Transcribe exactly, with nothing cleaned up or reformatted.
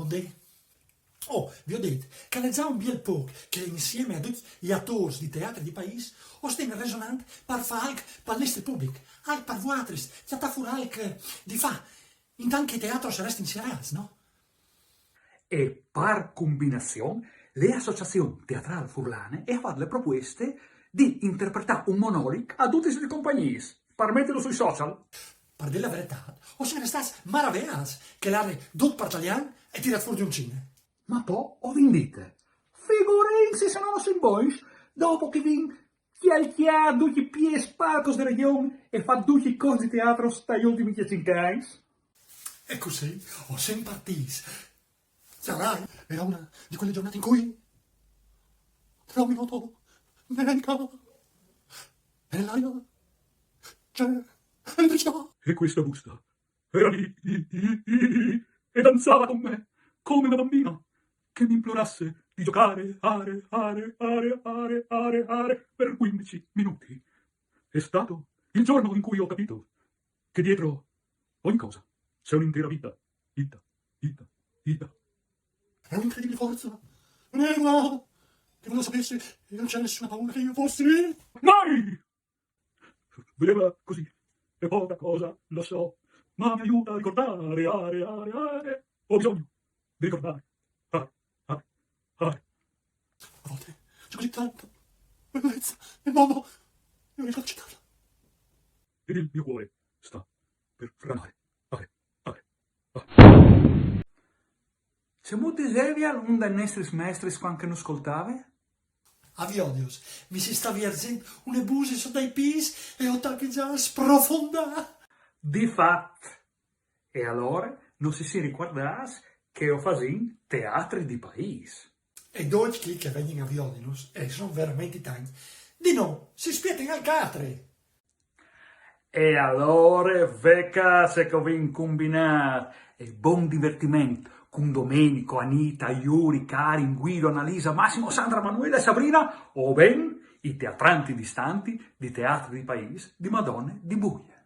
Dì. Oh, vi ò dit che al è za un biel pôc che insiemi a ducj i atôrs di teatri di paîs o stin resonant par fâ alc pal nestri public, alc par vualtris, cjatâ fûr alc di fâ, intant che i teatris a restin sierâts, no? E par combinazion, la Associazion Teatrâl Furlane e à fat la propueste di interpretâ un monolic a dutis lis companjis, par metilo sui social. Par dî la veretât, o sin restâts maraveâts che al eri dut par talian e tirât fûr di un cine. Ma po o vin dite: figurìnsi se no o sin bogns, dopo che o vin cjalcjât ducj i piês palcos de regjon e fat ducj i cors di teatri tai ultims diesinc agns. E cussì o sin partîts. Sarai, era una di quelle giornate in cui tra un minuto nell'aria, nell'aria c'è elettricità. E questa busta era lì, lì, lì, lì, lì, e danzava con me, come una bambina, che mi implorasse di giocare, are, are, are, are, are, are, per quindici minuti. È stato il giorno in cui ho capito che dietro ogni cosa c'è un'intera vita, vita, vita, vita. È un'incredibile forza, un'eroa, che non lo sapesse e non c'è nessuna paura che io fossi lì. Mai! Vedeva così, è poca cosa, lo so, ma mi aiuta a ricordare, are, are, are. Ho bisogno di ricordare, are, are, are. A volte c'è così tanta bellezza nel mondo, non riesco a citarla. Ed il mio cuore sta per franare, are, are, are. Cemût disevial un dai nestris mestris cuant che nus scoltave? A viodius, mi si sta vierzint une buse sot dai pîts e o tachi za a sprofondâ. Di fat. E alore no si sin ricuardâts che o fasìn teatri di paîs. E ducj chei che a vegnin a viodinus, e a son verementri tancj, di nô si spietin alc altri. E alore ve ca ce che o vin combinât, e bon divertiment cun Domenico, Anita, Juri, Karin, Guido, Annalisa, Massimo, Sandra, Manuela e Sabrina, o ben i teatranti distanti di Teatri di Paîs di Madone di Buie.